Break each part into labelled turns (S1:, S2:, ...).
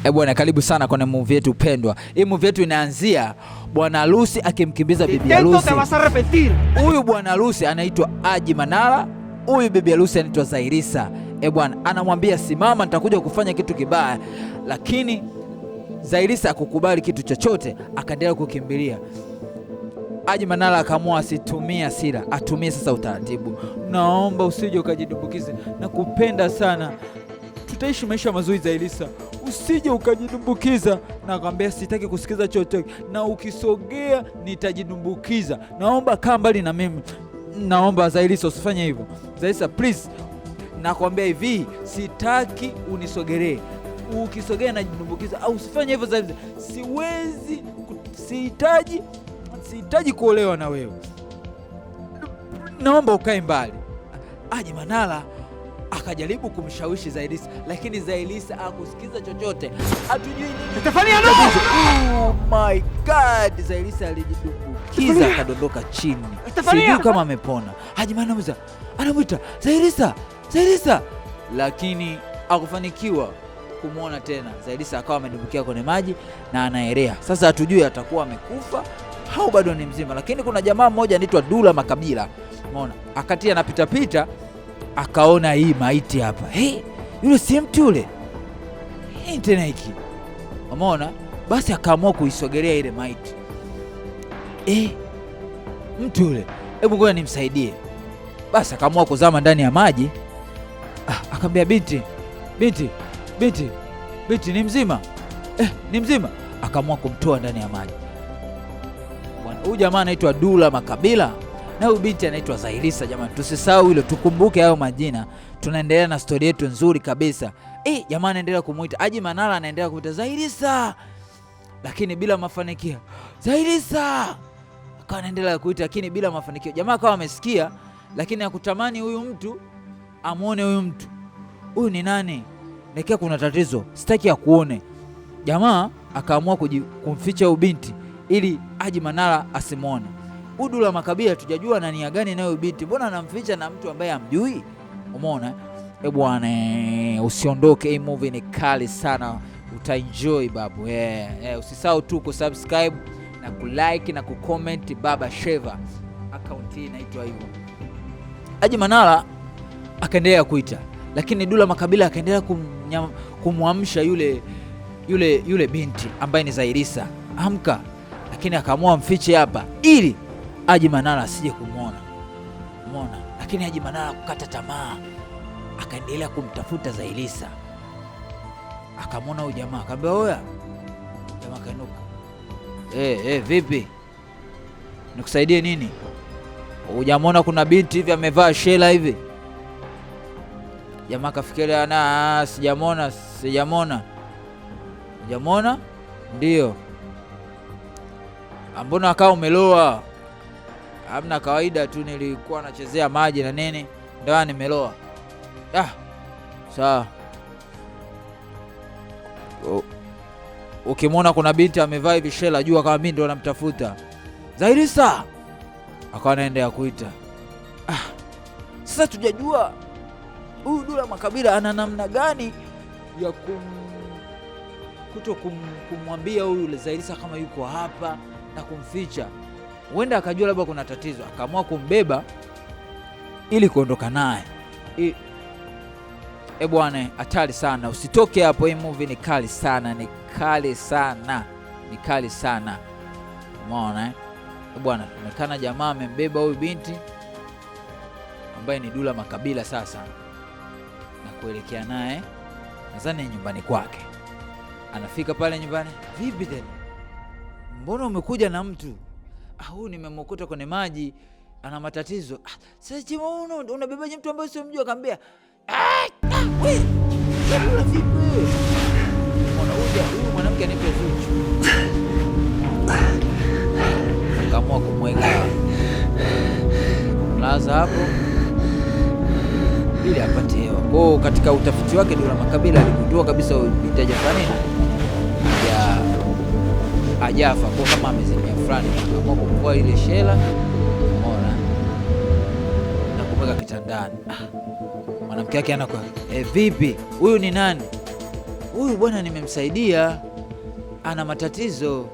S1: Eh bwana, karibu sana kwenye movie yetu pendwa. Hii movie yetu inaanzia bwana harusi akimkimbiza bibi
S2: Intento
S1: harusi.
S2: te vas a arrepentir.
S1: Huyu bwana harusi anaitwa Haji Manara, huyu bibi harusi anaitwa Zailisa. Eh bwana, anamwambia simama, nitakuja kufanya kitu kibaya, lakini Zailisa hakukubali kitu chochote, akaendelea kukimbilia. Haji Manara akaamua asitumie hasira, atumie sasa utaratibu. Naomba usije ukajidumbukize, nakupenda sana, tutaishi maisha mazuri Zailisa, usije ukajidumbukiza. Na akamwambia sitaki kusikiza chochote, na ukisogea nitajidumbukiza, naomba kaa mbali na mimi, naomba Zailisa usifanye hivyo. Zailisa please, nakwambia hivi, sitaki unisogelee, ukisogea najidumbukiza, au usifanye hivyo Zailisa, siwezi, sihitaji kuolewa na wewe, naomba ukae mbali. Haji Manara akajaribu kumshawishi Zailisa, lakini Zailisa hakusikiza chochote, hatujui nini.
S2: Estefania, no!
S1: Oh my God, Zailisa alijidumbukiza akadondoka chini,
S2: Estefania!
S1: sijui kama amepona. Haji Manara anamwita Zailisa, Zailisa, lakini hakufanikiwa kumwona tena. Zailisa akawa amedumbukia kwenye maji na anaelea. Sasa hatujui atakuwa amekufa au bado ni mzima, lakini kuna jamaa mmoja anaitwa Dula Makabila, umeona, akati anapita pita akaona hii maiti hapa. Hey, yule si mtu yule, hii tena hiki, umeona. Basi akaamua kuisogelea ile maiti. Mtu yule, hebu ngoja nimsaidie. Basi akaamua kuzama ndani ya maji. Akamwambia binti, binti, binti, binti, ni mzima? Ni mzima. Akaamua kumtoa ndani ya maji. Bwana, huyu jamaa anaitwa Dula Makabila na huyu binti anaitwa Zailisa. Jamani, tusisahau hilo, tukumbuke hayo majina. Tunaendelea na stori yetu nzuri kabisa. Jamaa anaendelea kumuita Haji Manara, anaendelea kumuita Zailisa, lakini bila mafanikio. Zailisa akawa anaendelea kuita, lakini bila mafanikio. Jamaa akawa amesikia, lakini hakutamani huyu mtu amuone huyu mtu, huyu ni nani? Nikia kuna tatizo, sitaki akuone. Jamaa akaamua kumficha huyu binti ili Haji Manara asimuone. Huyu Dula Makabila tujajua na nia gani nayo binti, mbona anamficha na mtu ambaye hamjui? Umeona? Bwana, usiondoke, hii movie ni kali sana, utaenjoy babu. Usisahau tu kusubscribe na kulike na kucomment Baba Sheva, account hii inaitwa hivyo. Haji Manara akaendelea kuita, lakini Dula Makabila akaendelea kumwamsha yule binti ambaye ni Zailisa, amka. Lakini akaamua mfiche hapa ili Haji Manara asije kumuona. Umeona? Lakini Haji Manara kukata tamaa, akaendelea kumtafuta Zailisa. Akamwona huyu jamaa, akamwambia oya. Jamaa kainuka. Vipi? Nikusaidie nini? Hujamwona kuna binti hivi amevaa shela hivi? Jamaa kafikiria, na sijamwona, sijamwona. Hujamwona? Ndio. Mbona akawa umeloa? Hamna, kawaida tu, nilikuwa nachezea maji na nini, ndio nimeloa. Sawa. Ukimwona kuna binti amevaa hivi shela, jua kama mimi ndo namtafuta. Zailisa akawa anaendelea kuita. Sasa tujajua huyu Dula Makabila ana namna gani ya kuto kumwambia huyu Zailisa kama yuko hapa na kumficha. Huenda akajua labda kuna tatizo, akaamua kumbeba ili kuondoka naye. Bwana, hatari sana. Usitoke hapo, hii movie ni kali sana, ni kali sana, ni kali sana. Umeona? Bwana, inaonekana jamaa amembeba huyu binti ambaye ni Dula Makabila sasa na kuelekea naye nadhani nyumbani kwake. Anafika pale nyumbani, vipi tena? Mbona umekuja na mtu? Huyu nimemkuta kwenye maji, ana matatizo. Sasa chima unabebaje mtu ambaye sio mjua? Akamwambia, we, Dula vipi wewe? Mbona huyu mwanamke anaitwa Zuchu. Akaamua kumweka mlaza hapo ili apate hewa. Kwa hiyo katika utafiti wake Dula Makabila aligundua kabisa huyu binti hajafanya nini? Hajafa, kwa kama amezimia fulani. Akaamua kumvua ile shela, umeona, na kumweka kitandani. Mwanamke wake anakuwa, vipi? Huyu ni nani? Huyu bwana nimemsaidia, ana matatizo,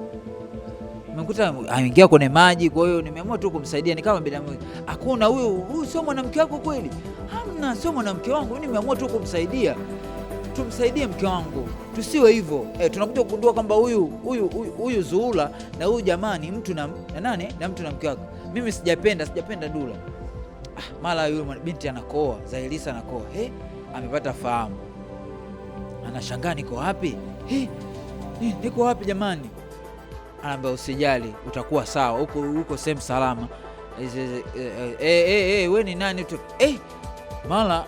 S1: nimekuta aingia kwenye maji, kwa hiyo nimeamua tu kumsaidia, ni kama binadamu. Hakuna, huyu sio mwanamke wako kweli? Hamna, sio mwanamke wangu, mimi nimeamua tu kumsaidia. Tumsaidie mke wangu, tusiwe hivyo. Tunakuja kugundua kwamba huyu Zuhura na huyu jamaa ni mtu na nani na mtu na mke wake. Mimi sijapenda Dula. Mara yule binti anakoa, Zailisa anakoa. Amepata fahamu. Anashangaa niko wapi? Niko wapi jamani? Anaambia usijali, utakuwa sawa. Huko sehemu salama. Wewe ni nani tu? Mara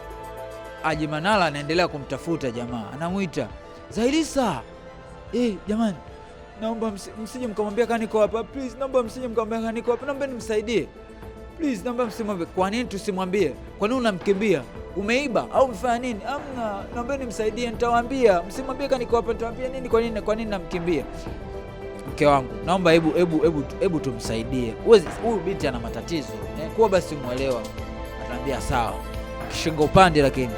S1: Haji Manara anaendelea kumtafuta jamaa. Anamuita Zailisa. Jamani, naomba msije mkamwambia kama niko hapa. Please, naomba msije mkamwambia kama niko hapa. Naomba nimsaidie. Please, naomba msimwambie. Kwa nini tusimwambie? Kwa nini unamkimbia? Umeiba au umefanya nini? Amna, naomba nimsaidie, nitawaambia. Msimwambie kama niko hapa, nitawaambia nini? Kwa nini namkimbia? Mke wangu, naomba hebu tumsaidie. Huyu binti ana matatizo. Kuwa basi muelewa. Ataambia sawa. Kishingo upande, lakini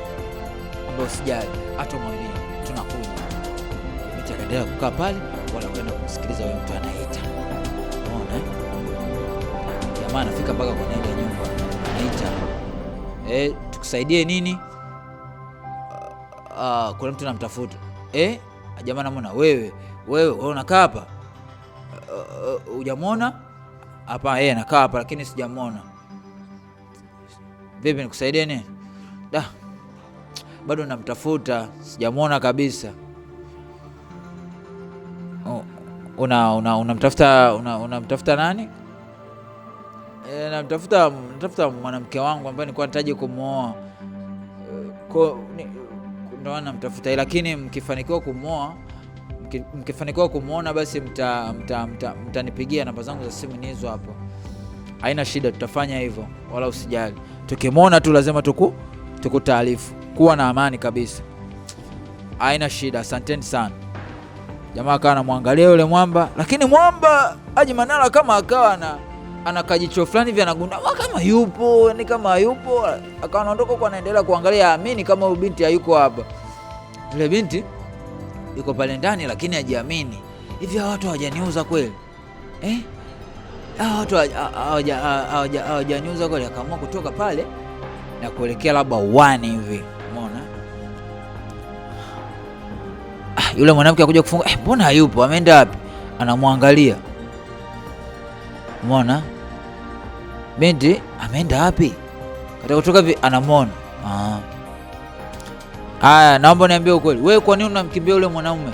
S1: ambao usijali, atomwambia tunakuja. Binti akaendelea kukaa pale, wala kwenda kumsikiliza huyo mtu anaita. Unaona? Jamaa anafika mpaka kwenye ile nyumba, anaita. Tukusaidie nini? Kuna mtu anamtafuta. Jamaa anamuona, wewe unakaa hapa? Hujamuona? Hapa anakaa hapa lakini sijamuona. Vipi nikusaidie nini? Da, bado namtafuta, sijamuona kabisa. Unamtafuta nani? Namtafuta mwanamke wangu ambaye nilikuwa nahitaji kumuoa. Ndio namtafuta, lakini mkifanikiwa kumuoa, mkifanikiwa kumuona basi mtanipigia namba zangu za simu nizo hapo. Haina shida, tutafanya hivyo, wala usijali. Tukimuona tu lazima tukutaarifu. Kuwa na amani kabisa. Haina shida, asanteni sana. Jamaa akawa anamwangalia yule mwamba, lakini mwamba Haji Manara kama akawa ana kajicho fulani hivi, anagundua kama yupo, ni kama hayupo. Akawa anaondoka huko, anaendelea kuangalia, amini kama huyu binti hayuko hapa. Yule binti yuko pale ndani lakini hajiamini. Hivi hawa watu hawajaniuza kweli? Hawa watu hawajaniuza kweli? Akaamua kutoka pale na kuelekea labda uwani hivi. Umeona? Yule mwanamke akaja kufunga, mbona hayupo? Ameenda wapi? Anamwangalia. Umeona? Binti ameenda wapi? Katika kutoka hivi anamuona. Haya, naomba niambie ukweli. Wewe kwa nini unamkimbia yule mwanaume?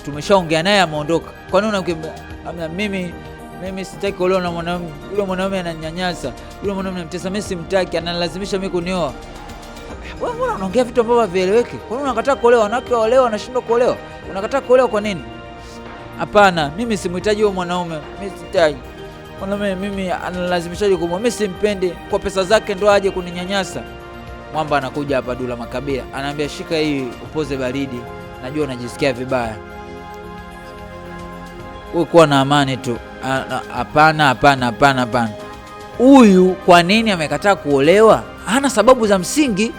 S1: Tumeshaongea naye ameondoka. Kwa nini unamkimbia? Amna, mimi sitaki kuolewa na mwanaume. Yule mwanaume ananyanyasa. Yule mwanaume anamtesa, mimi simtaki, ananilazimisha mimi kunioa. Wewe mbona unaongea vitu ambavyo havieleweki? Kwa nini unakataa kuolewa? Wanawake waolewa wanashindwa kuolewa. Unakataa kuolewa kwa nini? Hapana, mimi simhitaji huyo mwanaume. Mimi sitaki. Mwanaume mimi analazimishaje kumwoa? Mimi simpendi. Kwa pesa zake ndo aje kuninyanyasa. Mwamba anakuja hapa Dula Makabila, anaambia shika hii upoze baridi, najua unajisikia vibaya. Wewe kuwa na amani tu. Hapana. Huyu kwa nini amekataa kuolewa? Hana sababu za msingi.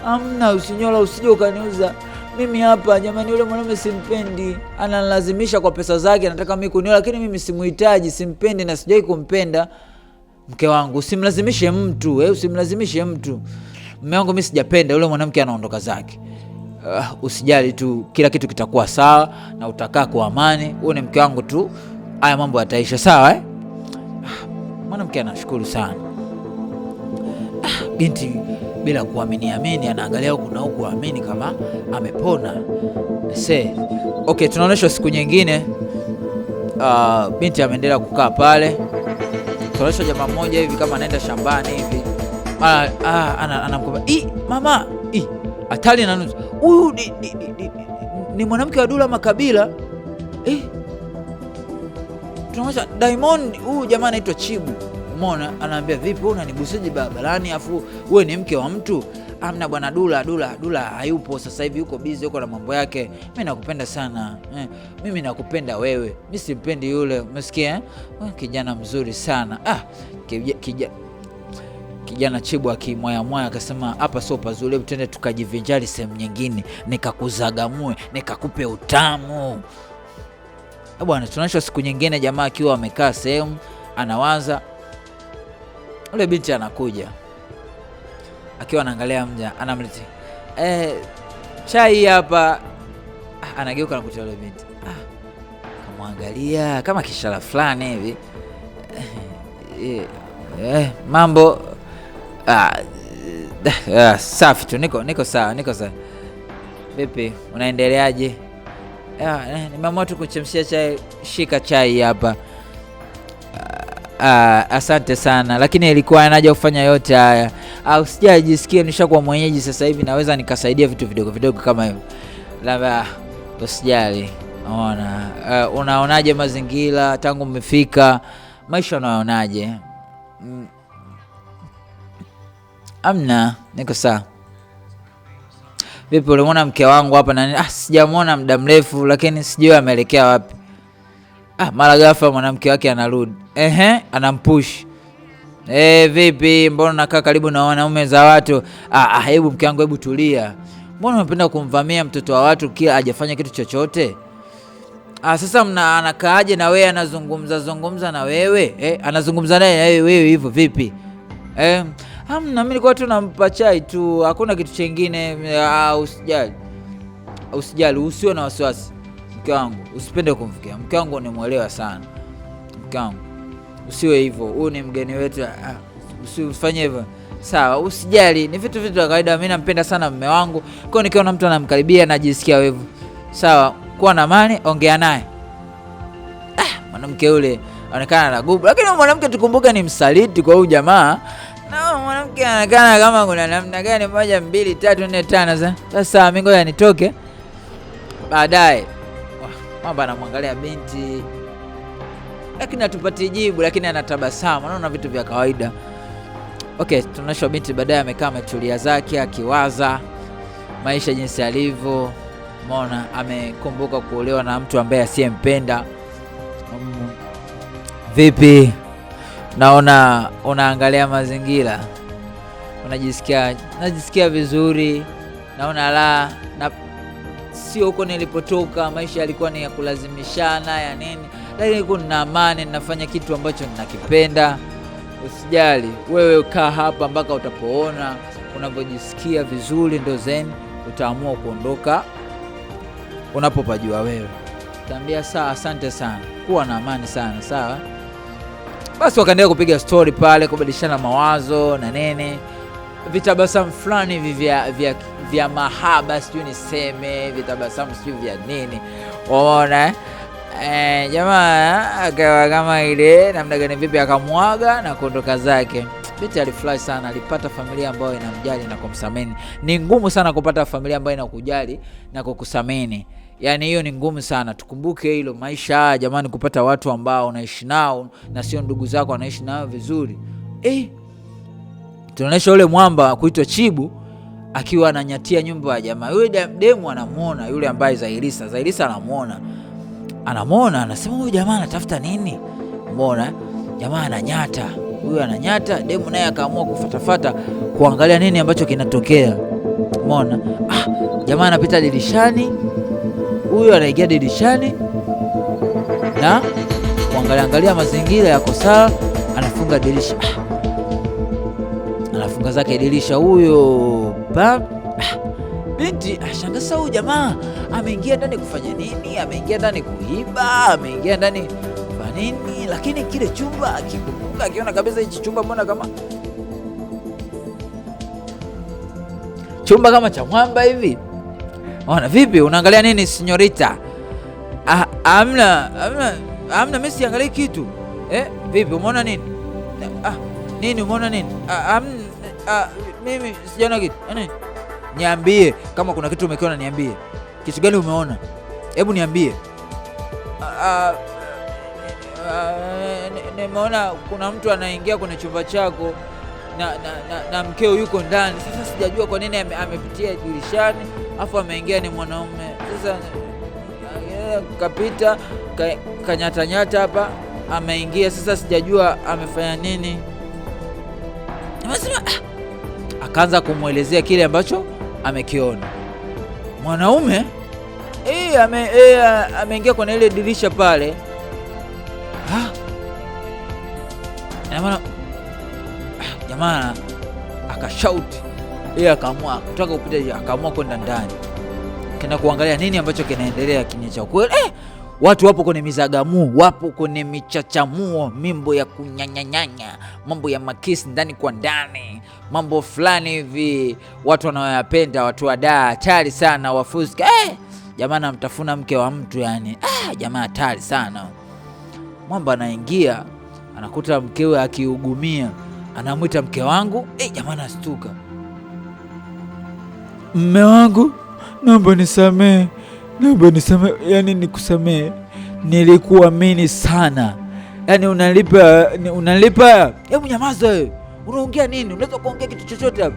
S1: Amna, usinyola, usije ukaniuza. Mimi hapa jamani, yule mwanaume simpendi, ananilazimisha kwa pesa zake, anataka mimi kunioa, lakini mimi simuhitaji, simpendi na sijai kumpenda. Mke wangu, usimlazimishe mtu, usimlazimishe mtu. Mume wangu mimi sijapenda, yule mwanamke anaondoka zake. Usijali tu, kila kitu kitakuwa sawa na utakaa kwa amani. Wewe ni mke wangu tu, haya mambo yataisha, sawa eh? Mwanamke anashukuru sana. Binti bila kuamini amini anaangalia huku na huku, amini kama amepona. Okay, tunaonyeshwa siku nyingine. Binti ameendelea kukaa pale. Tunaonyeshwa jamaa mmoja hivi kama anaenda shambani hivi. Anamkomba, mama, hatari na nusu. Huyu ni mwanamke wa Dula Makabila. Tunaonyesha Diamond, huyu jamaa anaitwa Chibu. Umeona, anaambia vipi wewe unanibusiji barabarani afu wewe ni mke wa mtu? Amna bwana, Dula hayupo sasa hivi, yuko busy, yuko na mambo yake. Mimi nakupenda sana. Mimi nakupenda wewe. Mimi simpendi yule. Umesikia eh? Wewe kijana mzuri sana. Kijana Chibu akimwaya mwaya akasema hapa sio pazuri, hebu twende tukajivinjari sehemu nyingine, nikakuzagamue, nikakupe utamu. Bwana, tunaonyeshwa siku nyingine jamaa akiwa amekaa sehemu anawaza. Ule binti anakuja akiwa anaangalia mja, anamletea chai hapa. Anageuka nakuta yule binti kamwangalia kama kishara fulani hivi. Mambo safi tu, niko sawa, niko sawa. Vipi, unaendeleaje? Nimeamua tu kuchemshia chai, shika chai hapa. Asante sana, lakini ilikuwa anaja kufanya yote haya. Usijajisikia nishakuwa mwenyeji sasa hivi, naweza nikasaidia vitu vidogo vidogo kama hivyo. Labda usijali. Ona, unaonaje mazingira tangu mmefika? Maisha unaonaje? Amna, niko sawa. Vipi, ulimwona mke wangu hapa na nini? Sijamuona muda mrefu, lakini sijui ameelekea wapi. Mara ghafla mwanamke wake anarudi. Anampush. Vipi, mbona unakaa karibu na wanaume za watu? Hebu mke wangu, hebu tulia. Mbona unapenda kumvamia mtoto wa watu kila hajafanya kitu chochote? Sasa anakaaje na wewe, anazungumza zungumza na wewe? Anazungumza naye wewe hivyo vipi? Hamna, mimi nilikuwa tu nampa chai tu, hakuna kitu chengine. Usijali. Usijali, usiwe na wasiwasi. Mke wangu, usipende kumfikia. Mke wangu nimuelewa sana. Mke wangu, usiwe hivyo. Huyu ni mgeni wetu. Usifanye hivyo. Sawa, usijali. Ni vitu vya kawaida. Mimi nampenda sana mume wangu. Kwa hiyo nikiona mtu anamkaribia najisikia wivu. Sawa, kuwa na amani, ongea naye. Mwanamke yule anaonekana na gubu. Lakini mwanamke tukumbuke ni msaliti kwa huyu jamaa. Na mwanamke anaonekana kama kuna namna gani, 1 2 3 4 5. Sasa mimi ngoja nitoke. Baadaye mama anamwangalia binti, lakini hatupatii jibu, lakini anatabasamu. Anaona vitu vya kawaida. Okay, tunaonyeshwa binti baadaye amekaa ametulia zake akiwaza maisha jinsi alivyo. Umeona, amekumbuka kuolewa na mtu ambaye asiyempenda. Vipi, naona unaangalia mazingira, unajisikia? Najisikia vizuri, naona la na sio huko nilipotoka, maisha yalikuwa ni ya kulazimishana ya nini, lakini kuna amani, ninafanya kitu ambacho ninakipenda. Usijali, wewe kaa hapa mpaka utapoona unavyojisikia vizuri, ndo zen utaamua kuondoka unapopajua wewe. Tambia sawa, asante sana, kuwa na amani sana, sawa. Basi wakaendelea kupiga story pale, kubadilishana mawazo na nini, vitabasamu fulani hivi vya mahaba, sijui niseme vitabasamu sijui vya nini, umeona? Jamaa akawa kama ile namna gani vipi, akamwaga na kuondoka zake. Binti alifurahi sana, alipata familia ambayo inamjali na kumsameni. Ni ngumu sana kupata familia ambayo inakujali na kukusameni. Yaani hiyo ni ngumu sana. Tukumbuke hilo maisha jamani, kupata watu ambao unaishi nao na sio ndugu zako, wanaishi nao vizuri. Tunaonyesha yule mwamba kuitwa Chibu akiwa ananyatia nyumba ya jamaa. Yule demu anamuona yule ambaye Zailisa, Zailisa anamuona. Anamuona anasema huyu jamaa anatafuta nini? Umeona? Jamaa ananyata. Huyu ananyata, demu naye akaamua kufatafata kuangalia nini ambacho kinatokea. Umeona? Jamaa anapita dirishani. Huyu anaingia dirishani na kuangalia angalia mazingira yako sawa, anafunga dirisha. Anafunga zake dirisha huyo. Binti ashangaa, huyu jamaa ameingia ndani kufanya nini? Ameingia ndani kuiba, ameingia ndani kufanya nini? Lakini kile chumba akikumbuka, akiona kabisa hichi chumba mbona kama chumba kama cha mwamba hivi. Ona vipi, unaangalia nini senyorita? Amna, amna, mimi siangalii kitu. Vipi umeona nini? Nini umeona nini? Mimi sijaona kitu. Nini? Niambie kama kuna kitu umekiona, niambie. Kitu gani umeona? Hebu niambie. Nimeona kuna mtu anaingia kwenye chumba chako na mkeo yuko ndani. Sasa sijajua kwa nini amepitia dirishani afu ameingia ni mwanaume. Sasa kapita kanyata nyata hapa ameingia. Sasa sijajua amefanya nini. Amesema akaanza kumwelezea kile ambacho amekiona. Mwanaume ameingia kwenye ile dirisha pale. Maana jamaa akashauti, yeye akaamua kutaka kupita, akaamua kwenda ndani kenda kuangalia nini ambacho kinaendelea kinywa cha kweli. Watu wapo kwenye mizagamu, wapo kwenye michachamuo, mimbo ya kunyanyanyanya, mambo ya makisi ndani kwa ndani, mambo fulani hivi watu wanaoyapenda, watu wadaa hatari sana, wafuska. Jamaa anamtafuna mke wa mtu yani. Jamaa hatari sana. Mwamba anaingia anakuta mkewe akiugumia, anamwita mke wangu. Jamaa anastuka, mme wangu, naomba nisamee, naomba nisamee, yani nikusamee, nilikuamini sana, yani unalipa, unalipa. Hebu nyamaza wewe, unaongea nini? Unaweza kuongea kitu chochote hapa?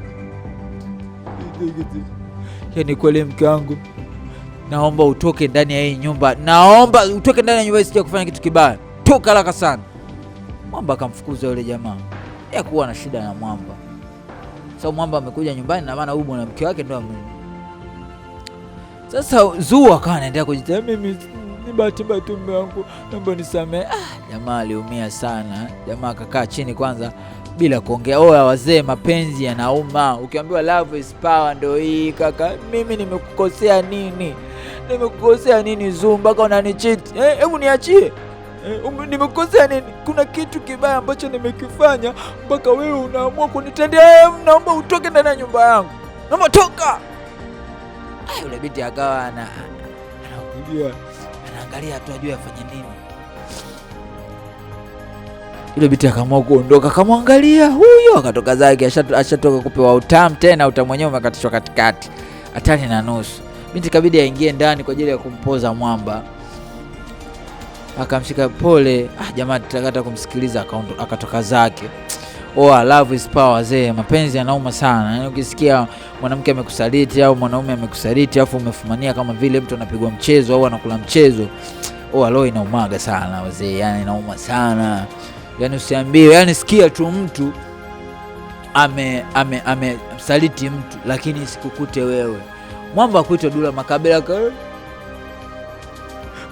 S1: Yani kweli mke wangu, naomba utoke ndani ya hii nyumba, naomba utoke ndani ya nyumba, sija kufanya kitu kibaya, toka haraka sana. Mwamba akamfukuza yule jamaa. Yeye kuwa na shida na Mwamba. Sababu Mwamba amekuja nyumbani na maana huyu mwanamke wake ndio ame. Sasa Zuu akawa anaendelea kujitetea, mimi ni bahati mbaya tu mume wangu, naomba nisamee. Jamaa aliumia sana. Jamaa akakaa chini kwanza bila kuongea. Oya wazee, mapenzi yanauma. Ukiambiwa love is power ndio hii kaka. Mimi nimekukosea nini? Nimekukosea nini Zuu mpaka unanicheat? Hebu niachie. Nimekukosea nini? Kuna kitu kibaya ambacho nimekifanya mpaka wewe unaamua kunitendea? Naomba utoke ndani ya nyumba yangu, naomba toka. Yule binti akawa anakuja anaangalia tu ajue afanye nini. Yule binti akaamua kuondoka, akamwangalia huyo, akatoka zake, ashatoka kupewa utamu tena, utamu wenyewe umekatishwa katikati, hatari na nusu. Binti kabidi aingie ndani kwa ajili ya kumpoza Mwamba. Akamshika pole. Jamaa tutakata kumsikiliza, akatoka zake. Oh, love is power wazee, mapenzi yanauma sana. Yaani ukisikia mwanamke amekusaliti au mwanaume amekusaliti afu umefumania kama vile mtu anapigwa mchezo au anakula mchezo. Oh, roho inaumaga sana wazee, yani inauma sana. Yaani usiambiwe, yani sikia tu mtu amemsaliti mtu lakini isikukute wewe. Mwamba akuitwa Dula Makabila ka,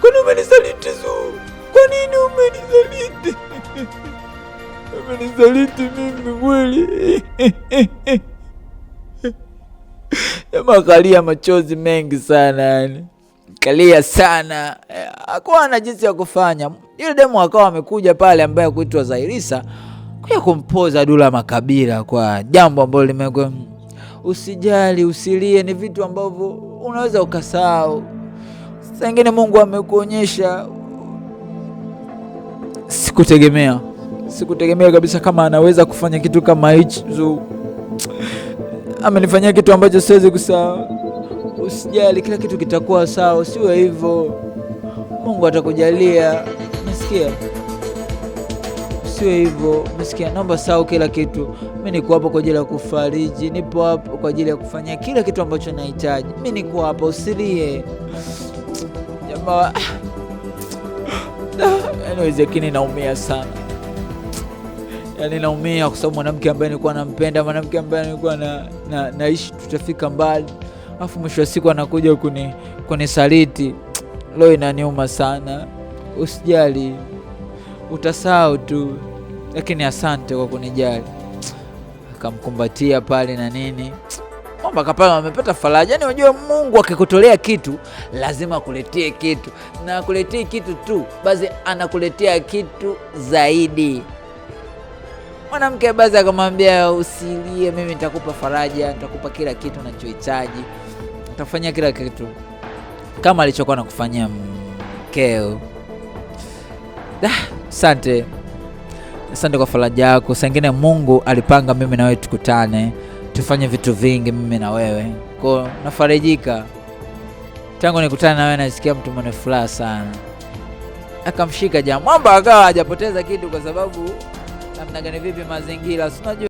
S1: kwani umenisaliti Zuu? Kwa nini umenisaliti? Umenisaliti mimi kweli? Jamaa kalia machozi mengi sana yani. Kalia sana. Hakuwa na jinsi ya kufanya. Yule demu akawa amekuja pale ambaye kuitwa Zailisa kuja kumpoza Dula Makabila kwa jambo ambalo limekuwa. Usijali, usilie, ni vitu ambavyo unaweza ukasahau. Saa nyingine Mungu amekuonyesha. Sikutegemea kabisa kama anaweza kufanya kitu kama hichi. Amenifanyia kitu ambacho siwezi kusahau. Usijali, kila kitu kitakuwa sawa, usiwe hivyo. Mungu atakujalia. Umesikia? Usiwe hivyo. Umesikia? Naomba sahau kila kitu. Mimi niko hapa kwa ajili ya kufariji, nipo hapa kwa ajili ya kufanya kila kitu ambacho nahitaji. Mimi niko hapa, usilie. Jamaa, anyways, lakini naumia sana. Yaani naumia kwa sababu mwanamke ambaye nilikuwa nampenda, mwanamke ambaye nilikuwa naishi tutafika mbali. Alafu mwisho wa siku anakuja kunisaliti. Leo inaniuma sana. Usijali, utasahau tu. Lakini asante kwa kunijali. Akamkumbatia pale na nini. Mwamba kapale amepata faraja. Yaani unajua Mungu akikutolea kitu lazima akuletee kitu. Na akuletee kitu tu, basi anakuletea kitu zaidi. Mwanamke basi akamwambia usilie, mimi nitakupa faraja, nitakupa kila kitu unachohitaji. Nitafanyia kila kitu kama alichokuwa anakufanyia mkeo. Asante. Asante kwa faraja yako. Saa nyingine Mungu alipanga mimi na wewe tukutane, tufanye vitu vingi mimi na wewe. Kwa nafarijika. Tangu nikutane na wewe nasikia mtu mwenye furaha sana. Akamshika jamaa. Mwamba akawa hajapoteza kitu kwa sababu namna gani vipi mazingira, si unajua.